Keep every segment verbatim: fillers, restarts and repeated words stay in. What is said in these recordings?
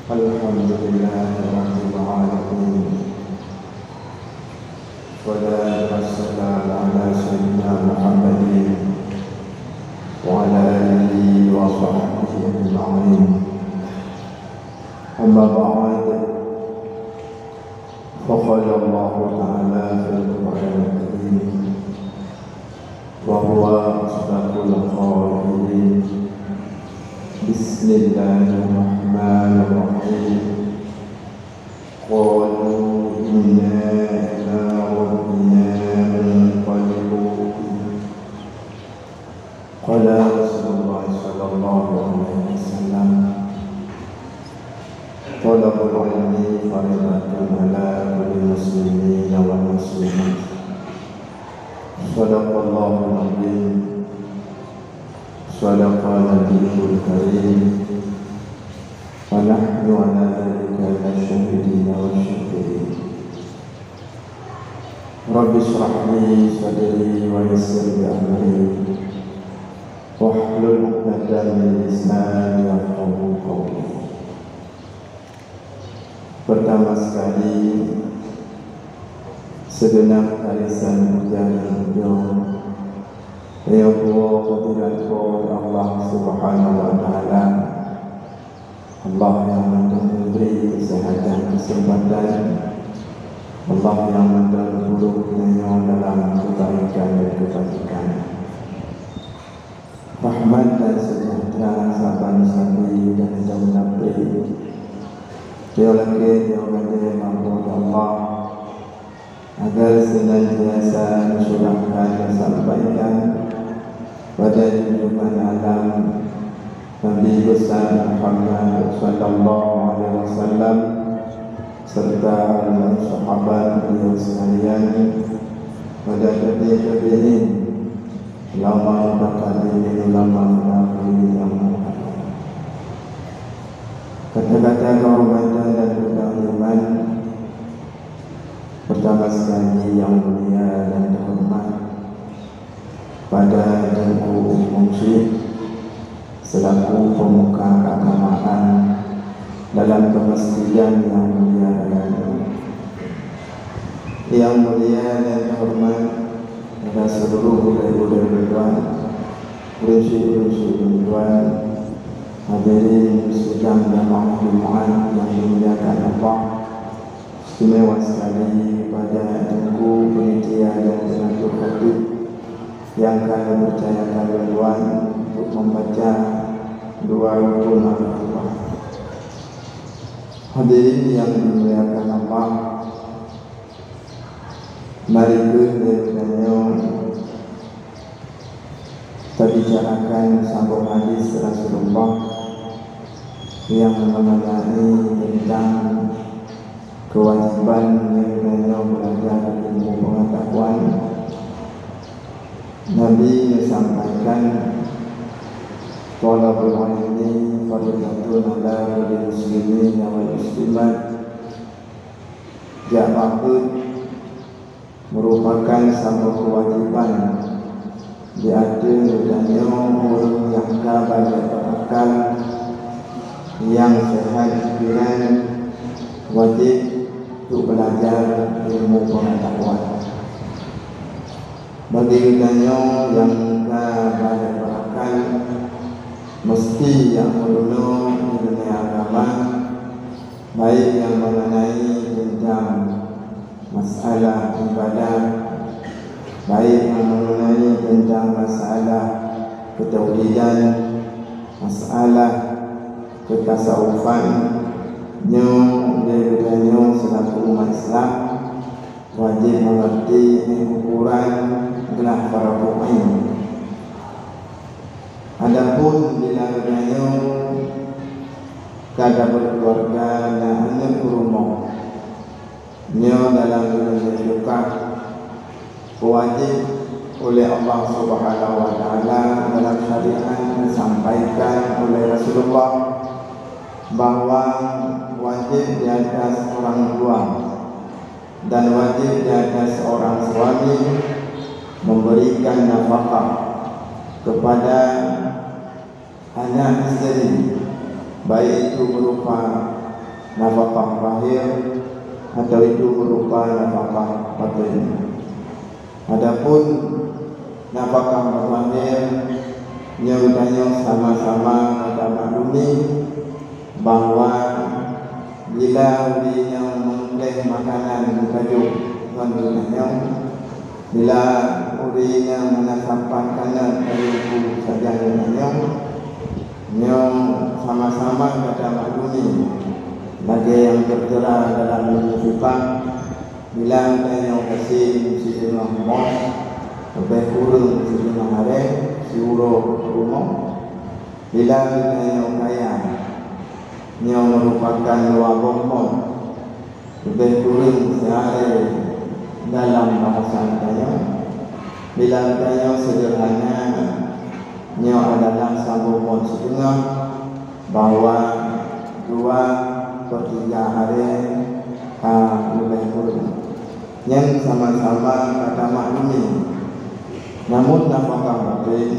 الحمد لله رب العالمين. والصلاة والسلام على سيدنا محمد وعلى آله وصحبه أجمعين. أما بعد، فقال الله تعالى في القرآن الكريم، وهو أصدق القائلين: بسم الله الرحمن الرحيم. قالوا إنا إلى ربنا منقلبون. قال رسول الله صلى الله عليه وسلم: طلب العلم فريضة على كل مسلم ومسلمة. صدق الله العظيم. صدق نبيه الكريم. ونحن على ذلك من الشاهدين والشاكرين. رب اشرح لي صدري ويسر لي أمري واحلل عقدة من لساني يفقهوا قولي. Pertama sekali, segenap barisan puja dan puja, tanyoe tuwoe keuhadirat Po Allah Subhanahu wa Taala. Allah nyang mantong memberi kesehatan, kesempatan. Allah nyang mantong geupeurhot tanyoe dalam kebaikan dan kebajikan. Rahmat dan sejahtera saban sabe dan jam nabi. Yo lagi yo gade mampu Allah. Agar senantiasa mencurahkan dan sampaikan pada junjungan alam Nabi besar Muhammad sallallahu alaihi wasallam serta para sahabat beliau sekalian, pada tabi'in, tabi'in, ulama mutaqaddimin, ulama mutaakhir yang muhtaram. Kata-kata kehormatan dan ketakziman pertama sekali yang mulia dan terhormat pada Teungku Imum Syik selaku pemuka keagamaan dalam kemesjidan yang mulia raya ini. Yang mulia dan terhormat pada seluruh ulama-ulama, prinsip-prinsip tuan, hadirin sidang jamaah Jumat yang dimuliakan Allah. Istimewa sekali pada Teungku Panitia dan Pengatur Khatib yang ka dipercayakan lé Tuan untuk membaca dua rukun Al-Fatihah. Hadirin yang dimuliakan Allah, mari geutanyoe tabicarakan saboh hadis Rasulullah yang mengenai tentang kewajiban nyang tanyoe belajar ilmu pengetahuan. Nabi menyampaikan, "Thalabul ilmi faridatun ala kulli muslimin wal muslimat." Jak bacut merupakan saboh kewajiban di ateueh geutanyoe ureuëng nyang ka balék beurakal, nyang seuhat pikiran, wajéb untuk belajar ilmu pengetahuan. Bagi geutanyoe nyang ka balék beurakal, meuseuti nyang meurunoe ilmu agama, baik nyang mengenai tentang masalah ibadah, baik nyang mengenai tentang masalah ketauhidan, masalah ketasawufan, nyoe lé geutanyoe selaku umat Islam wajéb mengerti ukuran glah fardu ain. Adapun bila geutanyoe ka berkeluarga na aneuk rumoh, nyoe dalam ilmu fiqah, wajéb oleh Allah Subhanahu wa Taala dalam syariat disampaikan oleh Rasulullah bahwa wajéb di atas orang tua dan wajéb di atas seorang suami memberikan nafkah kepada anak isteri, baik itu berupa nafakah zahir, atau itu berupa nafakah batin. Adapun nafakah zahir, nyoe geutanyoe sama-sama gata maklumi bahwa bila ureuëng nyang meukleh makanan meutajok ngon geutanyoe, bila ureuëng nyang hana sampat kana kayée bu sajan geutanyoe, nyoe sama-sama gata maklumi, lagée nyang teuteura dalam buku fiqah, bila geutanyoe gasien sideungoh mot, leubeh kureueng sideungoh hareuem, siuroe peurumoh, bila geutanyoe kaya, nyoe meurupakan dua boh mot, leubeh kureueng sihareuem dalam bahasa geutanyoe. Bila geutanyoe seudeurhana, nyoe adalah saboh mot sideungoh, bahwa dua per tiga hareuem ka leubeh kureueng. Nyan sama-sama gata maklumi. Namun nafakah batin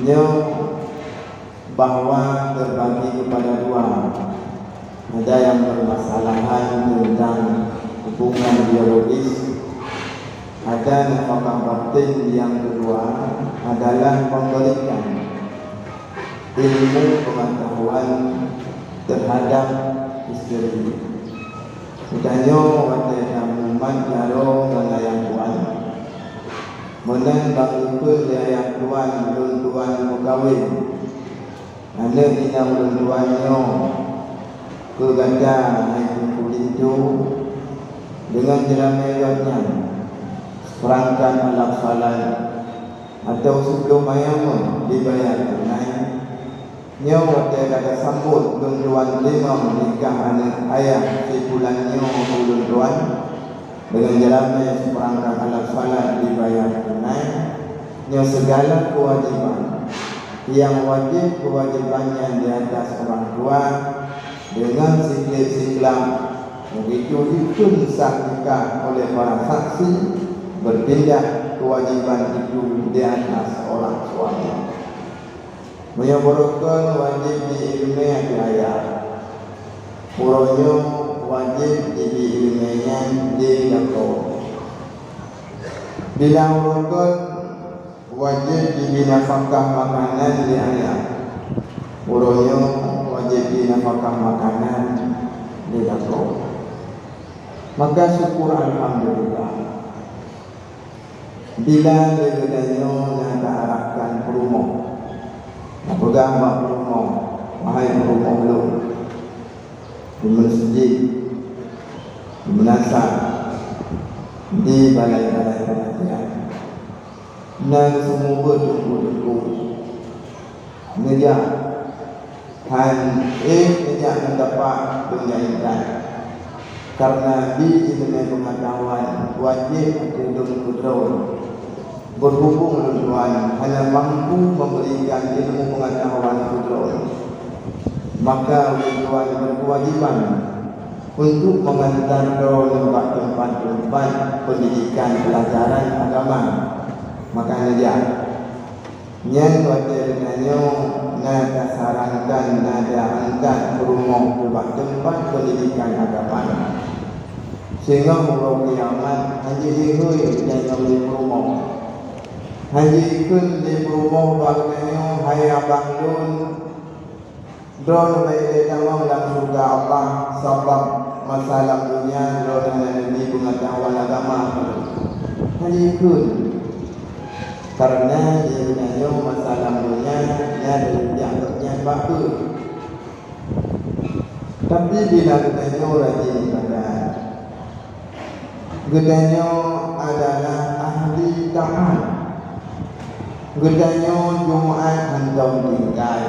nyoe bahwa terbagi kepada dua. Ada yang permasalahan tentang hubungan biologis, ada nafakah batin yang kedua adalah memberikan ilmu pengetahuan terhadap isteri. Geutanyoe watée tamumat jaroe ngon ayah tuan, meunan bak geukheun lé ayah tuan, lôn tuan meukawen aneuëk inong lôn tuan nyoe keu gata, hai Teungku Linto, deungon jeulamé gobnyan, seperangkat alat salat, atau siplôh mayang dibayar tunai. Nyoe watée gata sambot lôn tuan teurimong nikah aneuëk ayah si pulan nyoe keu lôn tuan, deungon jeulamé seperangkat alat salat dibayar tunai, nyoe segala kewajiban nyang wajéb, kewajiban nyan di atas ureuëng tuan deungon siklik-siklak, begitu dikheun sah nikah oleh para saksi, berpindah kewajiban itu di atas seorang suami. Meunyoe beurukon wajéb di iéleumé ateueh ayah, uroe nyoe wajéb jibi iéleumé nyan lé lakoe. Bila ureuëng rukon wajéb jibi nafakah makanan lé ayah, uroe nyoe wajéb jibi nafakah makanan lé lakoe. Maka syukur alhamdulillah. Bila lé geutanyoe na ta-arahkan peurumoh, na peugah bak peurumoh, "Wahai peurumoh lôn, di meuseujid, di meunasah, di balai-balai peungajian, na seumeubeuet teungku-teungku, neujak, han ék neujak ngon tapak donya intan, kareuna bi iéleumé peungeutahuan wajéb ateueh lôn keu droe. Beuhubong lôn tuan hana mampu meuberikan ilmu peungeutahuan keu droe, maka ulôn tuan beukeuwajiban untuk meungantar droe nibak teumpat-teumpat peundidikan peulajaran agama." Maka neujak. Nyan watée geutanyoe na tasarankan, na ta-angkat peurumoh ubak teumpat peundidikan agama. Singoh uroe kiamat hana jihôi geutanyoe lé peurumoh. Hana jikheun lé peurumoh bak geutanyoe, "Hai abang lôn, droe leubeh ilée tamong lam syeuruga Allah, sabab masa lam donya droe hana neubi peungeutahuan agama." Hana jikheun. Kareuna di geutanyoe masa lam donya na deureuja gobnyan bak peue. Tapi bila geutanyoe rajin ibadat, geutanyoe adalah ahli taat. Geutanyoe Jumat hantom tinggai.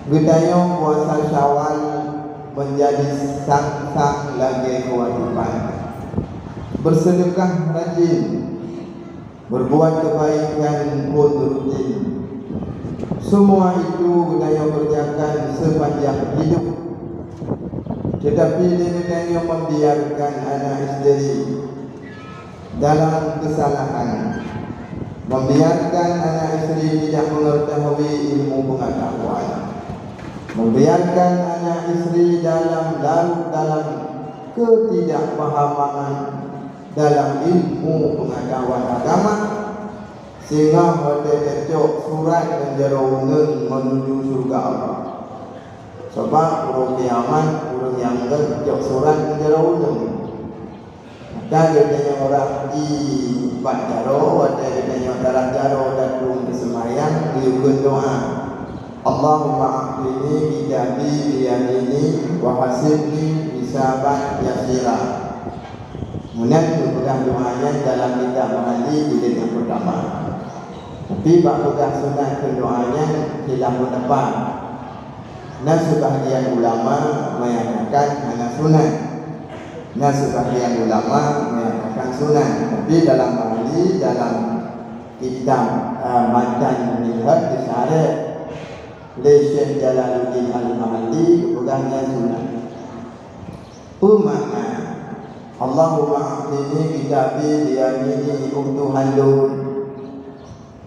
Geutanyoe puasa Syawal meunjadi sang-sang lagée keuwajiban. Beuseudeukah rajin, berbuat kebaikan pun rutin. Semua itu geutanyoe kerjakan sepanjang hidup. Tetapi lé geutanyoe membiarkan anak isteri dalam kesalahan, membiarkan anak isteri tidak mengetahui ilmu pengetahuan, Membiarkan anak istri dalam larut dalam ketidakpahaman dalam ilmu pengetahuan agama, sehingga watée tacok surat ngon jaroe uneuen menuju syurga Allah. Sabab uroe kiamat, ureuëng nyang gét cok surat ngon jaroe uneuen. Maka geutanyoe rab ié bak jaroe, watée geutanyoe tarab jaroe dan dum teuseumbahyang, geuyue kheun doá, "Allahumma a'tini kitabi biyamini wa hasibni hisaban yasira." Meunan geupeugah doá nyan dalam kitab Mahalli jilid nyang peurtama. Tapi bak peugah sunat kheun doá nyan khilaf peundapat. Na seubahgian ulama menyatakan hana sunat. Na seubahgian ulama menyatakan sunat. Tapi dalam Mahalli, dalam kitab, eh, Matan Minhaj disyarat lé Syekh Jalaluddin Al-Mahalli geupeugah nyan sunat. Peue makna, "Allahumma a'tini kitabi biyamini, oh Tuhan lôn"?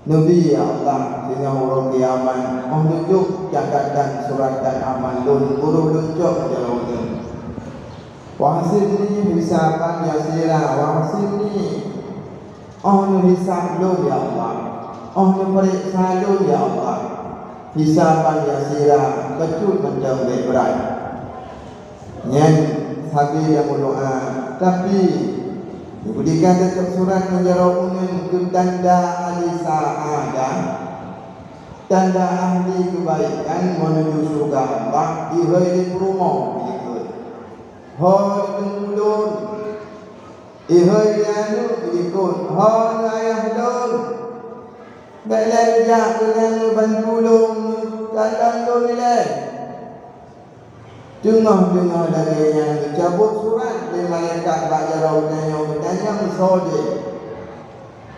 Neubi, ya Allah, singoh uroe kiamat, 'oh neujok catatan suratan amal lôn, uroe lôn cok jaroe uneuen. Wahasibni hisaban yasira, wahasibni, 'oh neuhisab lôn, ya Allah, 'oh neupeuriksa lôn, ya Allah, hisaban yasira, bacut mantong bék brat." Nyan sabe nyang meudoá, tapi geupeugah tacok surat ngon jaroe uneuen keu tanda ahli sa'adah, tanda ahli keubaikan menuju syurga Allah, ihôi lé peurumoh jikheun. Ho teungku lôn, ihôi lé aneuk jikheun, ho ayah lôn. Bék lé jak keunan neubantu lôn, kalon lôn ilée. Teungoh-teungoh lagée nyan geucabot surat lé malaikat bak jaroe geutanyoe, geutanyong soe jih.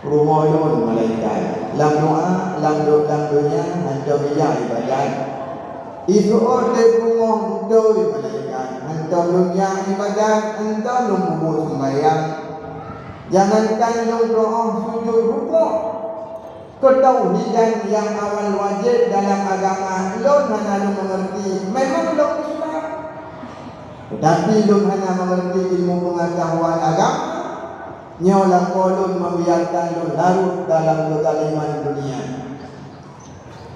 Peurumoh lôn, malaikat. Lam doá, lam do-, lam donya hántom ijak ibadat. Iseuôt lé peurumoh beutôi, malaikat. Hántom lôn jak ibadat, hántom lôn mubuet seumbahyang. Jangankan lôn doá sujud rukuk, keutauhidan nyang awal wajéb dalam agama lôn hana lôn meungerti, memang lôn Islam, teutapi lôn hana meungerti ilmu peungeutahuan agama. Nyoe lakoe lôn membiarkan lôn larot dalam keuzaliman dunia.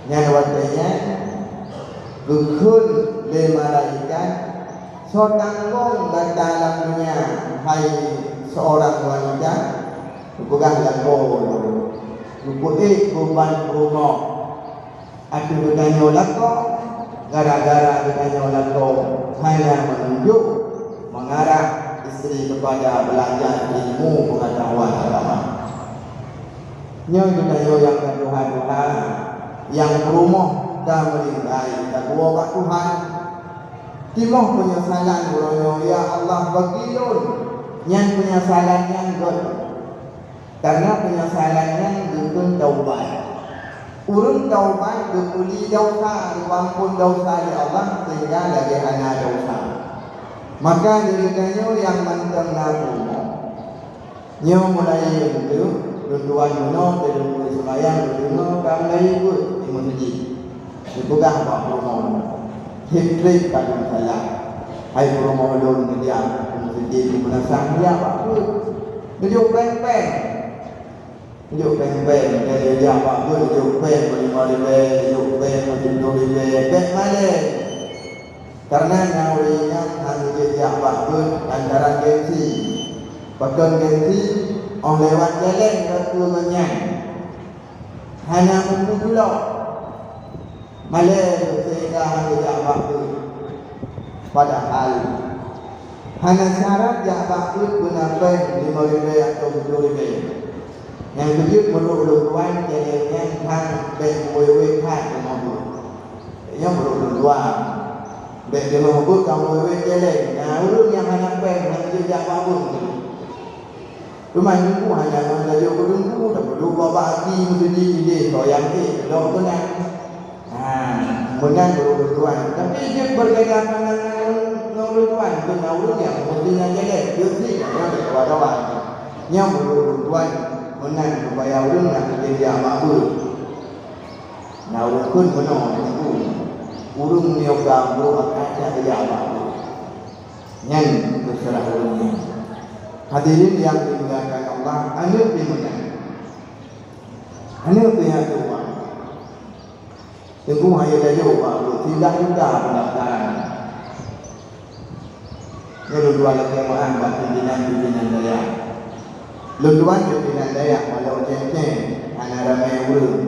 Nyan watée nyan geukheun lé malaikat, "Soe tanggong gata lam donya, hai seurang wanita?" Geupeugah lakoe lôn, geupeuék beuban peurumoh ateueh geutanyoe lakoe, gara-gara geutanyoe lakoe hana meununjuk meungarah istri keupada beulajar ilmu peungeutahuan agama. Nyoe geutanyoe nyang ka tuha-tuha, nyang peurumoh ka meuninggai, ka tuwoe bak Tuhan. Timoh peunyesalan uroe nyoe, "Ya Allah, bagi lôn nyan peunyesalan nyang gét." Karena peunyesalan nyan geukheun taubat. Ureuëng taubat geupeuli desya, geupeuamphon desya lé Allah sehingga lagée hana desya. Maka di geutanyoe nyang mantong na peurumoh, nyoe mulai eunteuk, lôn tuan meunoe, teuleueng seumbahyang, lôn deungoe ka mulai buet di meuseujid. Geupeugah bak peurumoh, "Treb-treb ka lôn salah. Hai peurumoh lôn, neujak u meuseujid meunasah, neujak bak peue? Neujok péng-péng. Neujok péng-péng, neujak bak peue? Neujok péng meulimong ribée, neujok péng meusiplôh ribée, bék malée." Kareuna na ureuëng inong hana jeuet jak bak beuet lantaran gengsi. Pakon gengsi? 'Oh lewat jalan ka keu ngon nyan, hana muphom tulok. Malée sehingga hana jak bak beuet. Padahal hana syarat jak bak beuet beuna péng limong ribée atawa siplôh ribée. Nyang keujeuet meunurot ulôn tuan, jalan nyan hán bék meuwét-wét that teuma beuet. Nyoe meunurot ulôn tuan. Bék teungoh beuet ka meuwét-wét jalan. Na ureuëng nyang hana péng, hana jeuet jak bak beuet. Teuma Teungku hana meuhan tajok keu Teungku, tapeudong bak aki meuseujid ideh soe nyang ék keudroe keunan. Ha, meunan meunurot ulôn tuan. Tapi jeuet beubeda pandangan ngon ulôn tuan, keu na ureuëng nyang meusti na jalan, jeuet si na jalan kawan-kawan. Nyoe meunurot ulôn tuan, meunan supaya ureuëng na teupeue jak bak beuet. Na ureuëng kheun meunoe, Teungku. Ureuëng nyoe ka brok akai jak jak bak brok. Nyan teuseurah ureuëng nyan. Hadirin nyang dimuliakan Allah, aneuk pih meunan. Aneuk pih nyang tuha. Teungku, hayeu laju bak brok, silah juta peundaftaran. Nyoe lôn tuan lakée meu'ah bak pimpinan-pimpinan dayah. Lôn tuan pimpinan dayah walau cen-cen hana ramé ureuëng.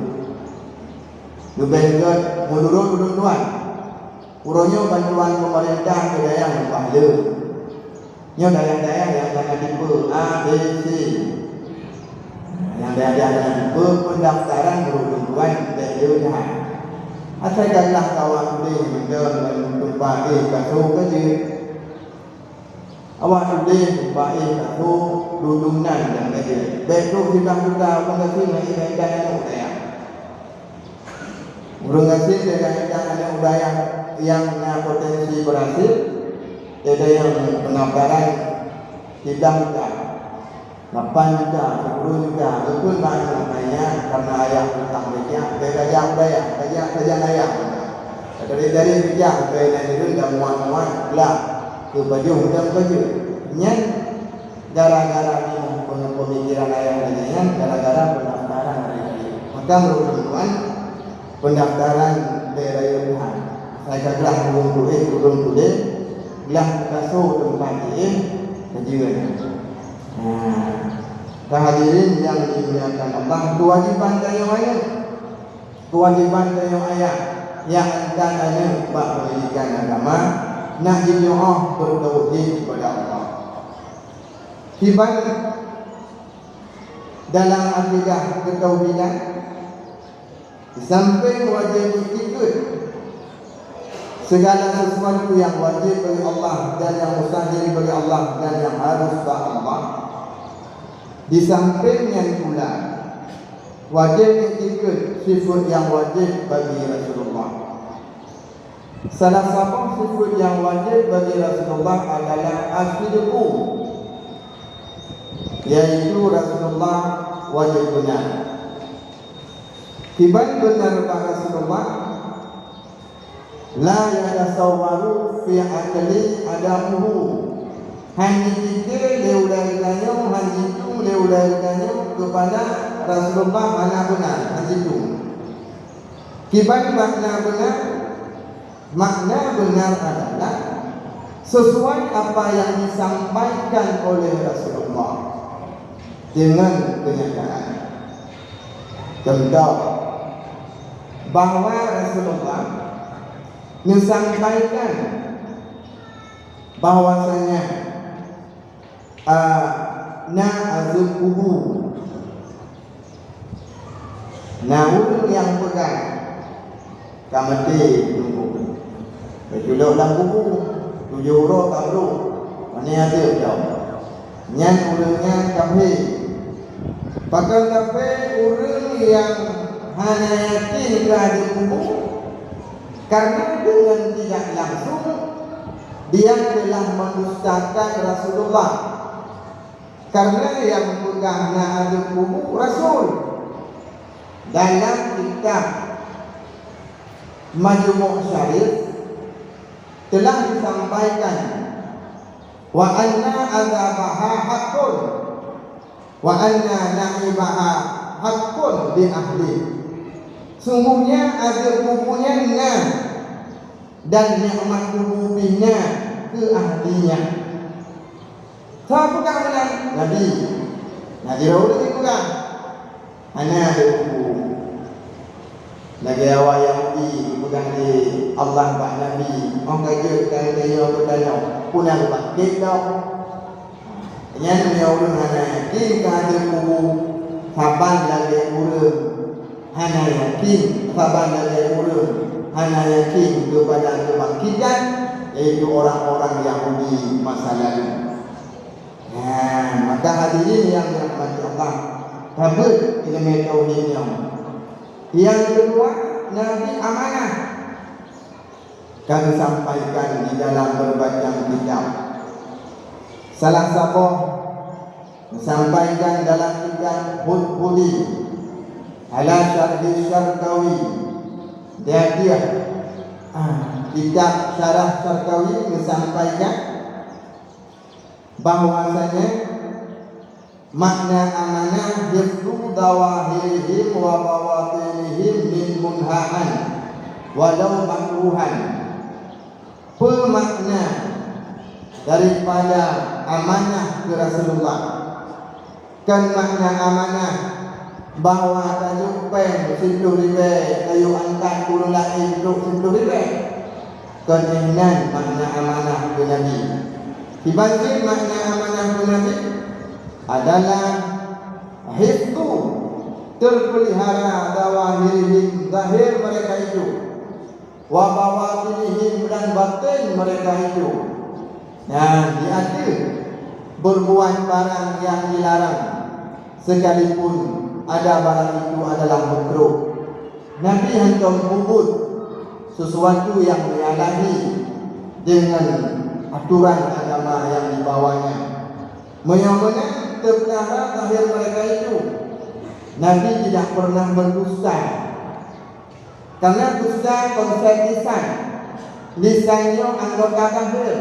Leubeh gét meunurot ulôn tuan. Uroe nyoe bantuan peumeurintah keu dayah leupah le. Nyoe dayah-dayah nyang kana tipe A, B, C. Nyang dayah-dayah kana tipe peundaftaran meunurot ulôn tuan bèk le that. Asai ka glah keu awak udeb mantong ngon tumpah éh ka so ka jeuet. Awak tuléh bak éh ka trok dudum nan nyang lagée. Bék trok siban juta ureuëng gasien nyang ingat-ingat aneuk dayah. Ureuëng gasien nyang ingat-ingat aneuk dayah nyang na potensi beurhasil, éh dayah peundaftaran siblah juta, lapan juta, sepuluh juta, geukheun bak aneuk, "Hai nyan, kareuna ayah peutang beujak, bék gajak u dayah, gajak sajan ayah." Dari-dari bijak keupeue nyang hireuen dan muat-muat glah keu pajoh dan pajoh. Nyan gara-gara nyoe peumikiran ayah lagée nyan, gara-gara peundaftaran rayeuk-rayeuk. Maka meunurot ulôn tuan, peundaftaran bèk rayeuk that. Asai ka glah ureuëng tuléh, ureuëng tuléh, glah ka so teumpat jiéh, ka jeuet. Nah, ka hadirin nyang dimuliakan Allah, keuwajéban tanyoe aneuk. Keuwajéban tanyoe ayah nyang antan aneuk bak peundidikan agama, nak jidoá beutauhid keupada Allah. Kiban dalam akidah keutauhidan, di sampéng wajéb iktikeuet, segala sesuatu nyang wajéb bagi Allah dan nyang mustahil bagi Allah dan nyang harus bak Allah. Di sampéng nyan pula, wajéb iktikeuet sifeuet nyang wajéb bagi Rasulullah. Salah saboh sifeuet nyang wajéb bagi Rasulullah adalah as-sidqu, yaitu Rasulullah wajéb beuna. Kiban beuna bak Rasulullah, la yatasawwaru fi aqli adamuhu. Hán jipike lé ulée geutanyoe, hán jitum lé ulée geutanyoe keupada Rasulullah hana beuna, hán jitum. Kiban makna beuna? Makna beuna adalah sesuai apa yang disampaikan oleh Rasulullah dengan kenyataan. Contoh, bahwa Rasulullah menyampaikan bahwasanya, a, na azeueb kubu. Na ureuëng nyang peugah ka maté teungku, geuculok lam kubu, tujoh uroe ka brok, pane azeueb tau. Nyan ureuëng nyan kafé. Pakon kafé? Ureuëng nyang hana yakin keu azeueb kubu, karena dengan tidak langsung dia telah mendustakan Rasulullah. Karena nyang peugah na azeueb kubu rasul. Dalam kitab Majmu' Syarif telah disampaikan, "Wa anna azabaha haqqun, wa anna na'imaha haqqun li ahli." Sungguhnya azeueb kubu nyan na, dan nikmat kubu pih na keu ahli nyan. Soe peugah meunan? Nabi. Nabi roh ureuëng peugah, "Hana lé kubu." Lagée awak Yahudi geupeugah lé Allah bak Nabi, "Oh ka jeuet tanyoe keu tanyoe, peue na geubangket lom?" Nyan meunyoe ureuëng hana yakin keu azeueb kubu, saban lagée ureuëng hana yakin, saban lagée ureuëng hana yakin keupada keubangkitan, yaitu orang-orang Yahudi masa lalu. Nah, maka hadirin nyang dirahmati Allah, tabeuet ileumé tauhid nyoe. Nyang keudua, Nabi amanah ka geusampaikan di dalam beubacang kitab. Salah saboh geusampaikan dalam kitab Hudhudi ala Syarhi Syarqawi, dia-dia Ah, kitab Syarah Syarqawi menyampaikan bahwasanya makna amanah hifdzu zawahirihim wa bawatinihim min munhaan walau makruhan. Peue makna daripada amanah keu Rasulullah? Kon makna amanah bahwa tajok péng siploh ribée, tajok angkat ureuëng laén trok siploh ribée. Kon nyan makna amanah keu Nabi. Kiban cit makna amanah keu Nabi adalah hifdzu, terpelihara zawahirihim, zahir mereka itu, wa bawatinihim, dan batin mereka itu. Nah, di ateueh berbuat barang yang dilarang, sekalipun ada barang itu adalah makruh. Nabi hantom peubuet sesuatu yang menyalahi dengan aturan agama yang dibawanya. Meunyoe meunan teupeulihara zahir mereka itu, Nabi tidak pernah berdusta. Karena dusta konsep lisan. Lisan nyoe anggota zahir.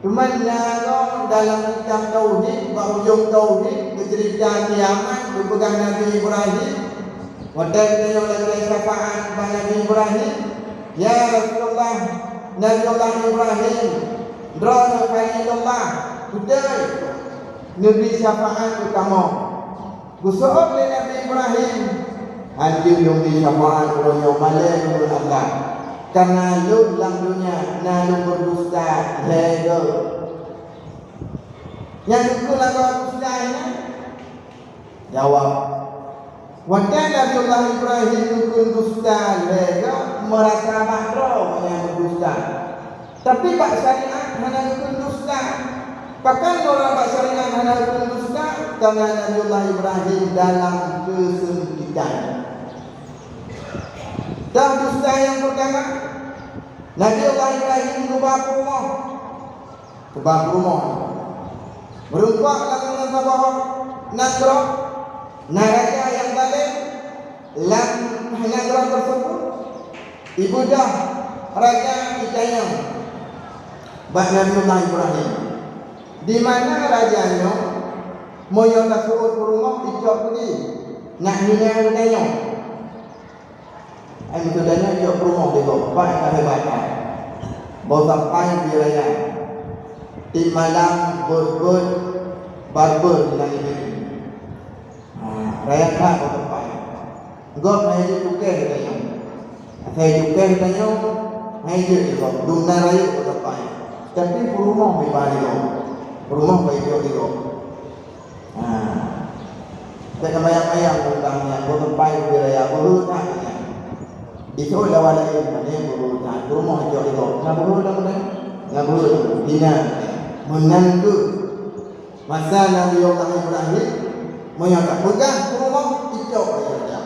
Teuma na goe dalam kitab tauhid, bak ujong tauhid, geuceurita kiamat, geupeugah Nabi Ibrahim, watée geutanyoe lakée syafaat bak Nabi Ibrahim, "Ya Rasulullah, Nabi Allah Ibrahim, droeneuh Khalilullah, beutôi neubri syafaat keu kamoe." Geuseuôt lé Nabi Ibrahim, "Hanjeuet lôn bri syafaat uroe nyoe malée ngon Allah, kareuna lôn lam donya na lôn berdusta lhée goe." Nyan dikeue lagoe dusta nyan? Jawab, watée Nabiullah Ibrahim dikeue dusta lhée goe, meurasa bak droe nyan berdusta. Tapi bak syariat hana geukheun dusta. Pakon droe bak syariat hana geukheun dusta? Karena Nabiullah Ibrahim dalam keusempitan. Dah dusta nyang pertama, Nabiullah Ibrahim geuba peurumoh. Geuba peurumoh. Meureumpok lam saboh nanggroe, na raja nyang zalem, lam nanggroe tersebut, ibeudôh raja itanyong bak Nabiullah Ibrahim, "Di mana raja nyoe? Meunyoe taseuôt peurumoh, icok peue jih, nak hina geutanyoe." Ai meutudah nyoe jok peurumoh di gob, bah ka hebat that. Boh sampai di raya. Tiep malam beuet-beuet barbeuet di langét biru. Ha, raya that boh sampai. Gob hai jeuet cukéh geutanyoe. Asai cukéh geutanyoe, hai jeuet di gob. Dum na rayeuk boh sampai. Tapi peurumoh iba di gob. Peurumoh iba di gob. Ha. Bèk tabayang-bayang teuntang nyan, boh sampai ubé raya, beuhe that nyan. Isôk lawan laén, nyan beuhe that, peurumoh jok di gob. Na beuhe lam nyan? Na beuhe, hina. Meunan kheueh masa Nabi Allah Ibrahim, meunyoe tapeugah peurumoh, icok lé raja.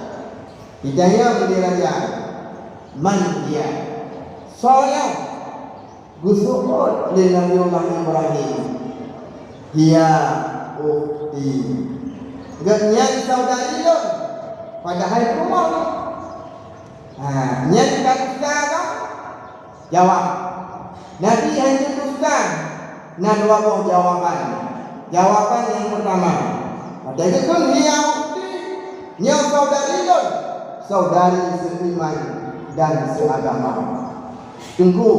Itanyong lé raja, "Man hiya?" Soe nyan? Geuseuôt lé Nabiullah Ibrahim, "Hiya ukhti." Gobnyan saudari lôn, padahai peurumoh lôn. Ha, nyan ka dusta kan? Jawab. Nabi hanjeuet dusta. Na dua boh jawaban. Jawaban nyang pertama, watèe geukheun, "Hiya ukhti," nyoe saudari lôn, saudari seiman dan seagama. Teungku,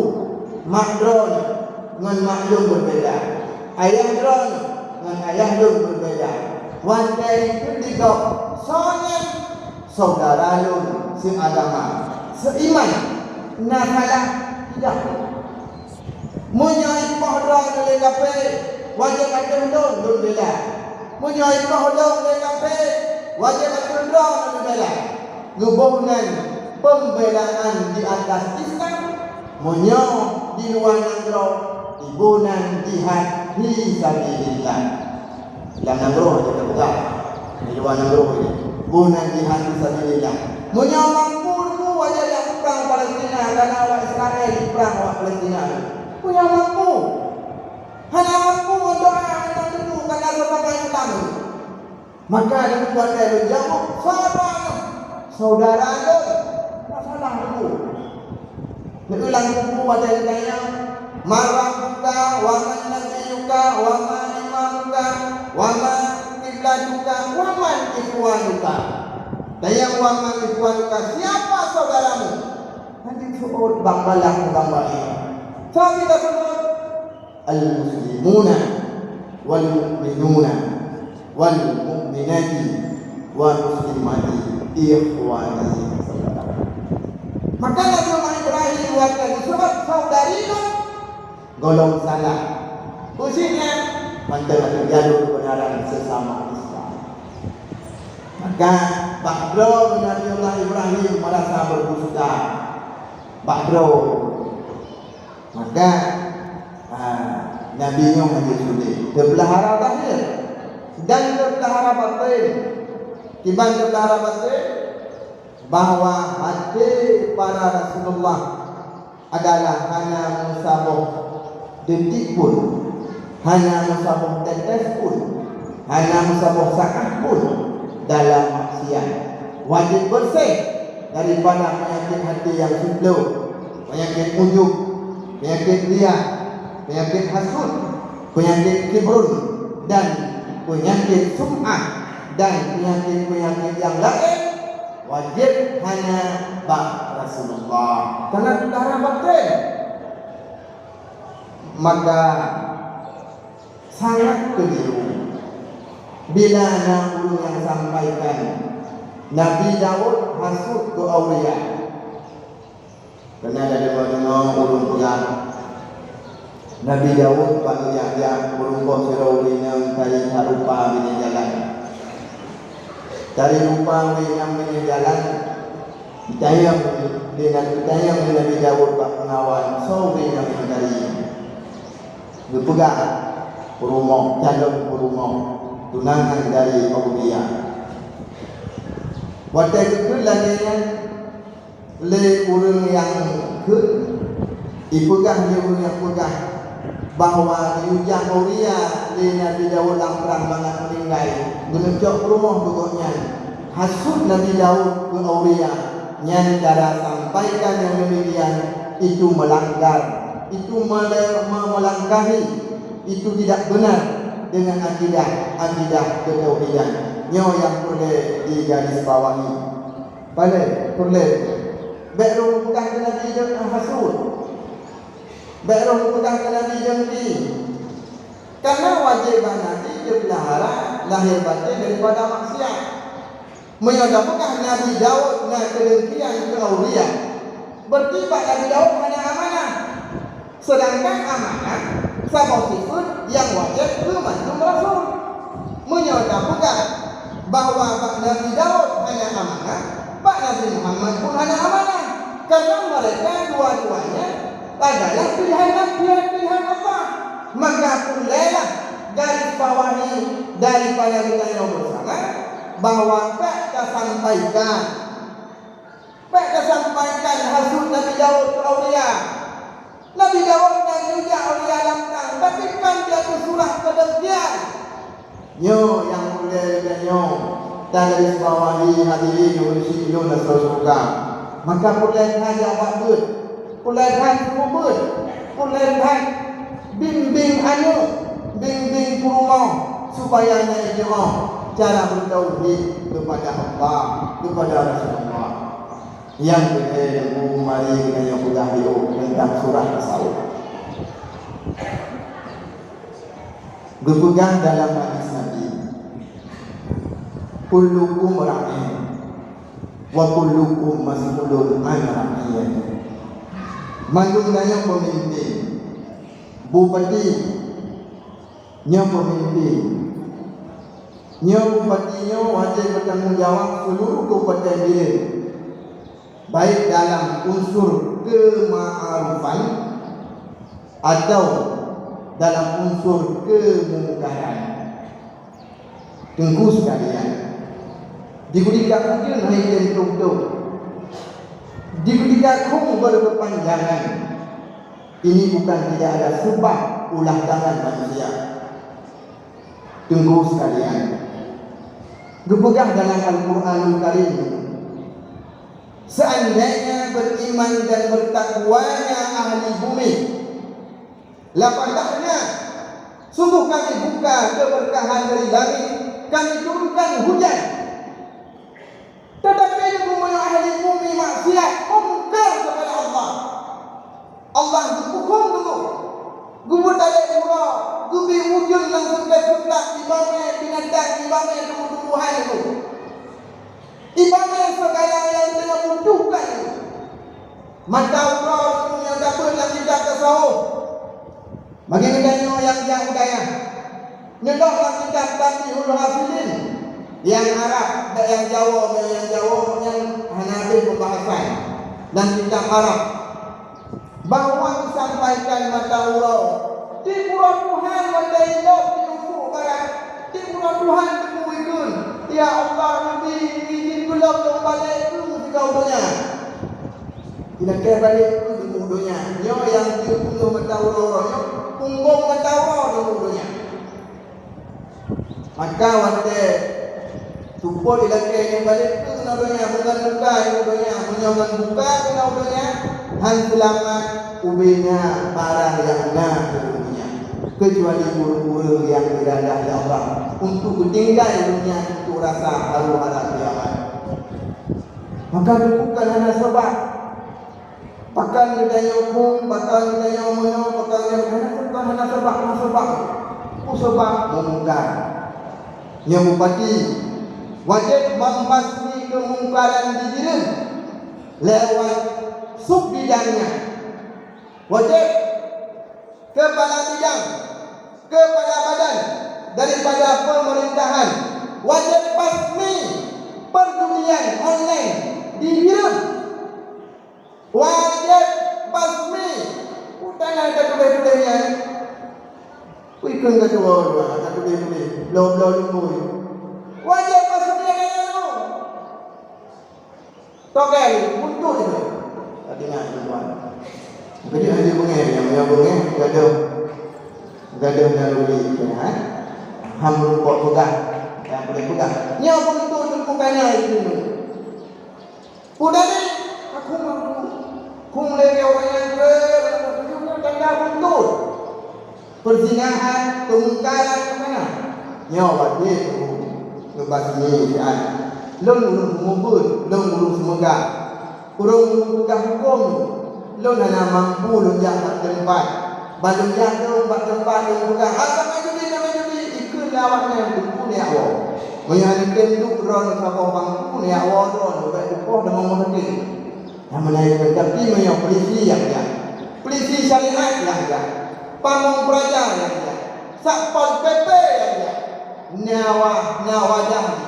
mak droeneuh ngon mak lôn beubeda, ayah droeneuh ngon ayah lôn beubeda. Watèe jikheun di gob, "Soe nyan?" "Saudara lôn seuagama, seuiman." Na salah? Tidak. Meunyoe ipoh droeneuh lé kafé, wajéb ateueh lôn lôn bela. Meunyoe ipoh lôn lé kafé, wajéb ateueh droeneuh lôn bela. Geuboh nan pembelaan di atas Islam, meunyoe di luwa nanggroe, iboh nan jihad fi sabilillah. Lam nanggroe hana tapeugah, di luwa nanggroe nyan, boh nan jihad fi sabilillah. Meunyoe mampu, Teungku, wajéb jak prang Palestina, kareuna awak Israel jiprang awak Palestina. Meunyoe mampu. Hana mampu, meudoa mantong, Teungku, kareuna sesama Islam. Maka Teungku, watèe lôn jaweueb, "Saudara lôn, saudara lôn." Masalah, Teungku. Neulang kubu watée geutanyong, "Man rabbuka, wa man nabiyuka, wa ma imamuka, wa ma qiblatuka, wa man ikhwanuka?" Tanyong, "Wa man ikhwanuka, siapa saudaramu?" Nabi seuôt bak balah bak bae. Sabe taseubut, "Al-muslimuna wal mu'minuna wal mu'minati wal muslimati ikhwani." Maka Nabi Allah Ibrahim watée disebut saudari lôn, golom salah. Khususnya mantong ateueh jalur kebenaran sesama Islam. Maka bak droe Nabi Allah Ibrahim merasa berdusta. Bak droe. Maka, ha, Nabi nyoe hana sulet. Teupeulahara zahir dan teupeulahara batin. Kiban teupeulahara batin, bahwa até para Rasulullah adalah hana meusaboh detik pun, hana meusaboh tetes pun, hana meusaboh saát pun dalam maksiat. Wajéb beureuséh daripada peunyakét até nyang siplôh, peunyakét ujub, peunyakét riya, peunyakét hasut, peunyakét kibrun, dan peunyakét sum'ah, dan peunyakét-peunyakét nyang laén. Wajéb hana bak Rasulullah. Karena darah batin. Maka sangat keliru bila na ureuëng nyang sampaikan Nabi Daud hasut keu aulia. Keunan tadeungoe-deungoe ureuëng peugah, Nabi Daud bak geujak-jak meurumpok sidroe ureuëng inong tari that rupa binéh jalan. Tari rupa ureuëng inong binéh jalan, jitanyong lé Nabi, jitanyong lé Nabi Daud bak peungawan, soe ureuëng inong nyang tari nyan? Geupeugah, "Peurumoh, calon peurumoh, tunangan dari aulia." Watée geukheun lagée nyan, lé ureuëng nyang kheun, ipeugah lé ureuëng nyang peugah bahwa geuyue jak aulia lé Nabi Daud lam prang mangat meuninggai, geuneuk cok peurumoh keu gobnyan. Hasut Nabi Daud keu aulia, nyan cara sampaikan nyang demikian, itu melanggar, itu mele-, me-, melangkahi, itu tidak benar dengan akidah, akidah ketauhidan. Nyoe nyang peureulée digarisbawahi. Balée, peureulée. Bék roh geupeugah keu Nabi jeuet hasut. Bék roh geupeugah keu Nabi jeuet dengki. Karena wajéb bak Nabi geupeulahara lahé batin daripada maksiat. Meunyoe tapeugah Nabi Daud na keudengkian keu aulia, berarti bak Nabi Daud hana amanah. Seudangkan amanah saboh sifeuet nyang wajéb keu mandum rasul. Meunyoe tapeugah bahwa bak Nabi Daud hana amanah, bak Nabi Muhammad pun hana amanah, karena mereka dua-duanya adalah pilihan, pilihan, pilihan Allah. Maka peureulée garis bawahi daripada geutanyoe bersama bahwa bék tasampaikan Bék tasampaikan hasut Nabi Daud keu aulia. Nabi Daud na geujak aulia lam prang, tapi kan di ateueh surah keudengkian. Nyoe nyang mulia lagée nyoe, tagarisbawahi hadirin nyang geuchik lôn asoe syeuruga. Maka peureulée that jak bak beuet, peureulée that seumeubeuet, peureulée that bimbéng aneuk, bimbéng peurumoh, supaya na jeuet cara beutauhid keupada Allah, keupada Rasulullah. Nyang keuhai Teungku, mari geutanyoe peugah jiôh teuntang surah tasawuf. Geupeugah dalam hadis Nabi, "Kullukum ra'in wa kullukum mas'ulun an ra'iyatihi." Mandum tanyoe peumimpén, bupati, nyoe peumimpén. Nyoe bupati nyoe wajéb bertanggung jawab seluruh kabupaten Bireuen, baik dalam unsur kema'rufan atau dalam unsur kemungkaran. Teungku sekalian, di keudika ujeuen hai tem tok-tok, di keudika khueng berkepanjangan, ini bukan tidak ada sebab ulah tangan manusia. Teungku sekalian, geupeugah dalam Al-Quranul Karim, Seandainya beriman dan bertakwanya ahli bumi, lafatahna, sungguh Kami buka keberkahan dari langit, Kami turunkan hujan. Tetapi meunyoe ahli bumi maksiat, mungkar kepada Allah, Allah geuhuköm teungku, geupeutalek uroe, geubri ujeuen nyang seutôt-seutôt, ié mè binatang, ié mè tumbuh-tumbuhan teungku. Ié mè segala nyang teungoh butuhkan. Mata uroe teungku nyang tabeuet lam kitab tasawuf. Bagi geutanyoe nyang jak u dayah, nyoe lam kitab Tanbihul Ghafilin, nyang Arab, bak nyang Jawa, nyang Jawa nyan hana habéh pembahasan. Dan kitab Arab, bahwa disampaikan mata uroe, di uroe Tuhan watèe ilop di ufuk barat, di uroe Tuhan teungku ikheun, "Ya Allah, neubi izin keu lôn lôn balek keu sigoe donya." Ilakèe balek keu teungku donya, nyoe nyang jeuet peungeuh mata uroe nyoe, punggong mata uroe teungku donya. Maka watèe seupôt ilakèe nyoe balek keu keunoe donya, bukan buka keunoe donya, meunyoe ngon buka keunoe donya, han seulamat ubena barang nyang na keu donya, keucuali ureueng-ureueng nyang iradah lé Allah untuk geutinggai donya untuk rasa haru-hara kiamat. Maka teungku kan hana sabab. Pakon geutanyoe kheun, pakon geutanyoe meunoe, pakon geutanyoe hana sabab, hana sabab, hana sabab. Peue sabab? Mungkar. Nyoe bupati wajéb membasmi keumungkaran di Bireuen lewat sub bidangnya. Wajéb kepala bidang, kepala badan daripada pemerintahan wajéb basmi perjudian online di Bireuen. Wajéb basmi. Peue na tatuléh-tuléh nyan? Peue ikheun ka tuwoe dua, tatuléh-tuléh, bloe-bloe lumbôi. Wajéb basmi nyan. Tokai, buntut itu. Tadi nak tuan. Jadi hanya bengeh, yang punya bengeh, gaduh. Gaduh naluri, ya. Ham rumpok peugah, yang boleh peugah. Nyoe buntut tu bukannya itu. Udari, aku mampu. Kung lé orang yang ke, tanda buntut. Perzinahan, peumungkaran, kemana? Nyoe wajéb geuh basmi siat. Lôn ureueng seumeubeuet, lôn ureueng seumeugah. Ureueng peugah hukôm, lôn hana mampu lôn jak bak teumpat. Ban lôn jak lôn bak teumpat lôn peugah, "Ah, ka main judi, ka main judi," ikheun lé awaknyan, "Teungku neujak woe." Meunyoe hana tem duek droeneuh saboh bangku, neujak woe droeneuh, bèk tupoh deungon meuheuti. Nyang meunan, tapi meunyoe polisi nyang jak, polisi syariat nyang jak, pamong peuraja nyang jak, satpol P P nyang jak, na wa-, na wajah jih,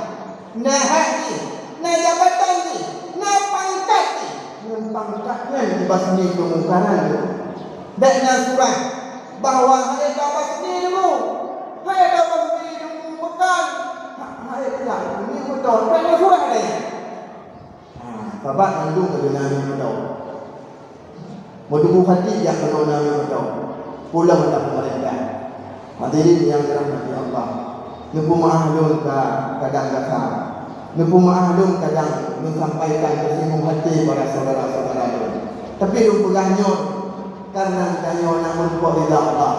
na hak jih, na jabatan jih, na pangkat jih, ngon pangkat nyan jibasmi keumungkaran tu. Bèk na surah bahwa hai ka basmi deungoe, hai ka basmi deungoe bukan, hai, hai, ya, ini beutôi, bèk na surah deh. Ha, sabab mandum ka geunaméh mantong. Meutubuh hati jak keunoe naméh mantong. Pulang lam peumeurintah. Hadirin nyang dirahmati Allah. Neupeumaáh lôn ka kadang gata. Neupeumaáh lôn kadang neusampaikan teusinggung hati para syedara-syedara lôn. Tapi lôn peugah nyoe, karena geutanyoe na meurumpok ridha Allah,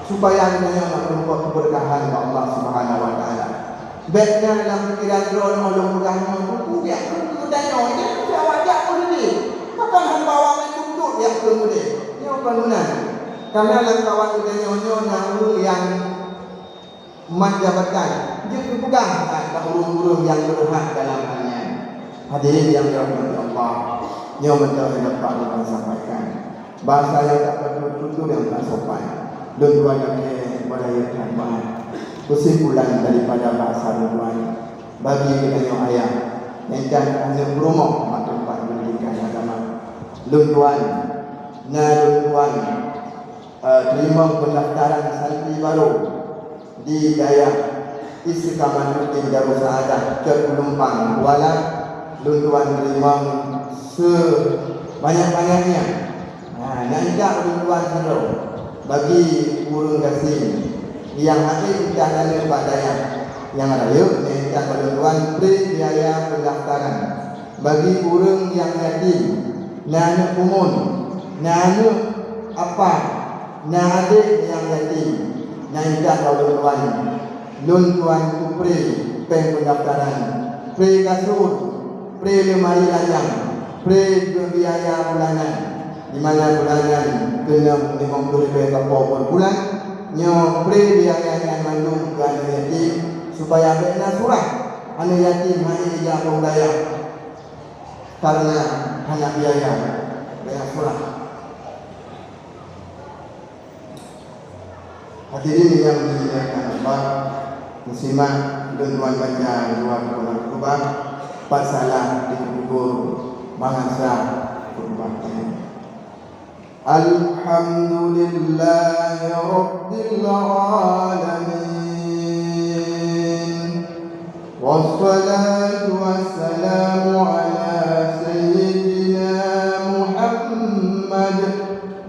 supaya geutanyoe na meurumpok keubeurkahan bak Allah Subhanahu wa Taala. Bèk na lam pikeran droeneuh lôn peugah nyoe, "Teungku, jak kheun keu geutanyoe, jak kheun keu awak, jak kheun keu geutanyoe. Pakon hana awak meutuntut jak kheun keu geutanyoe?" Nyoe kon meunan. Karena lam kawan geutanyoe nyoe na ureueng nyang mat jabatan, jeuet geupeugah that bak ureueng-ureueng nyang beurhak dalam hal nyan. Hadirin nyang dirahmati Allah, nyoe mantong nyang dapat ulôn sampaikan. Bahasa nyang tak patut tutur nyang tak sopan. Lôn tuan lakèe bak rayeuk that bah. Keusimpulan daripada bahasa lôn tuan, bagi geutanyoe ayah nyang tan aneuk peurumoh bak teumpat pendidikan agama. Lôn tuan, na lôn tuan, eh, teurimong peundaftaran santri barô di dayah Istiqamatul Din Darussaaddah, Cot Peulumpang, Kuala, lôn tuan teurimong sebanyak-banyaknya. Ha, nyang jak lôn tuan sidroe bagi ureueng gasien nyang hase mita aneuk bak dayah nyang rayeuk, nyang jak lôn tuan bri biaya peundaftaran. Bagi ureuëng nyang yatim, na aneuëk bumoe, na aneuëk apa, na adék nyang yatim, na intat bak ulôn tuan. Lôn tuan kupré péng peundaftaran, pré kasur, pré leumari lajang, pré biaya bulanan, di mana bulanan keuneuk limong ploh ribèe sapo per bulan. Nyoe pré biaya nyan mandum keu aneuëk yatim, supaya bék na surah aneuëk yatim hana ijak bak dayah. Karena hana biaya, banyak surah. Hadirin yang dimuliakan Allah, meusimak lôn tuan baca dua buleuen khutbah, pat salah dikubur bansa khutbah. Alhamdulillahi Rabbil Alamin. Wassalatu wassalamu ala Sayyidina Muhammad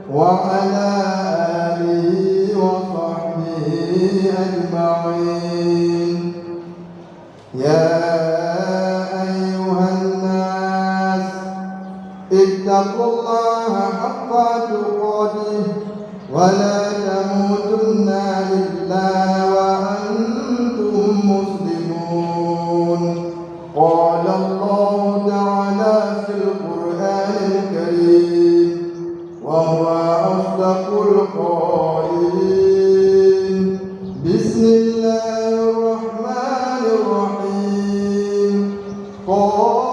wa ala alihi wa sahbihi ajma'in. يا أيها الناس اتقوا الله حق تقاته ولا تموتن إلا وأنتم مسلمون. قال الله تعالى في القرآن الكريم وهو أصدق القائلين. بسم الله الرحمن الرحيم. قالوا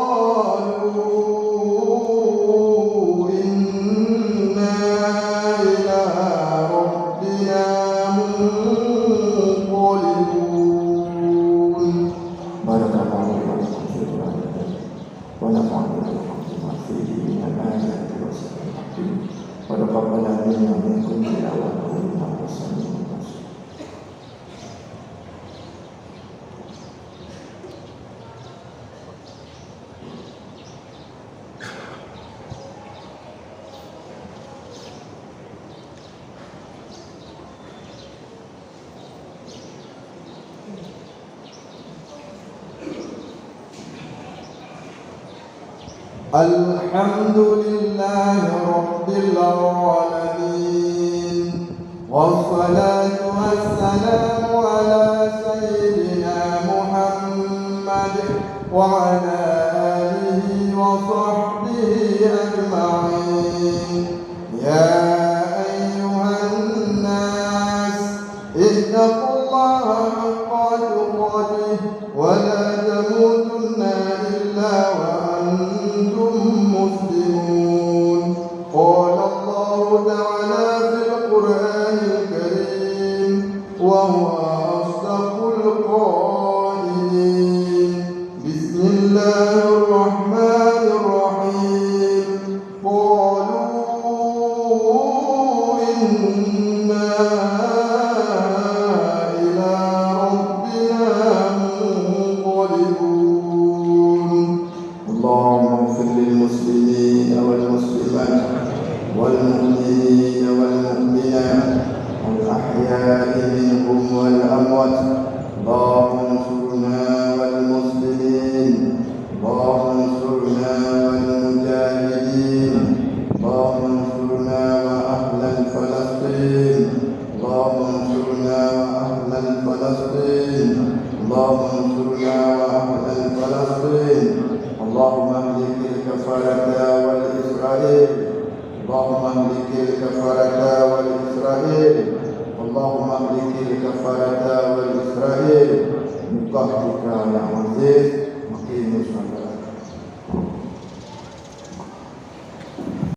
إنا إلى ربنا منقلبون. بارك الله لي ولكم في القرآن العظيم. ونفعني وإياكم بما فيه من الآيات والذكر الحكيم. وتقبل منا ومنكم تلاوته إنه هو السميع البصير. الحمد لله رب العالمين، والصلاة والسلام على سيدنا محمد وعلى آله وصحبه أجمعين. يا أيها الناس اتقوا الله حق تقاته ولا تموتن إلا وأنتم مسلمون. قال الله تعالى في القرآن الكريم وهو أصدق القائلين. بسم الله الرحمن الرحيم. قالوا إنا إلى ربنا منقلبون. اللهم اغفر للمسلمين والمسلمات والمؤمنين والمؤمنات الأحياء منهم والأموات. اللهم انصرنا والمسلمين. اللهم انصرنا والمجاهدين. اللهم انصرنا وأهل فلسطين. اللهم انصرنا وأهل فلسطين. اللهم انصرنا وأهل فلسطين. اللهم اهلك الكفرة والإسرائيل. اللهم اهلك الكفرة والإسرائيل. اللهم اهلك الكفرة والإسرائيل. بقهرك يا عزيز. أقيموا الصلاة.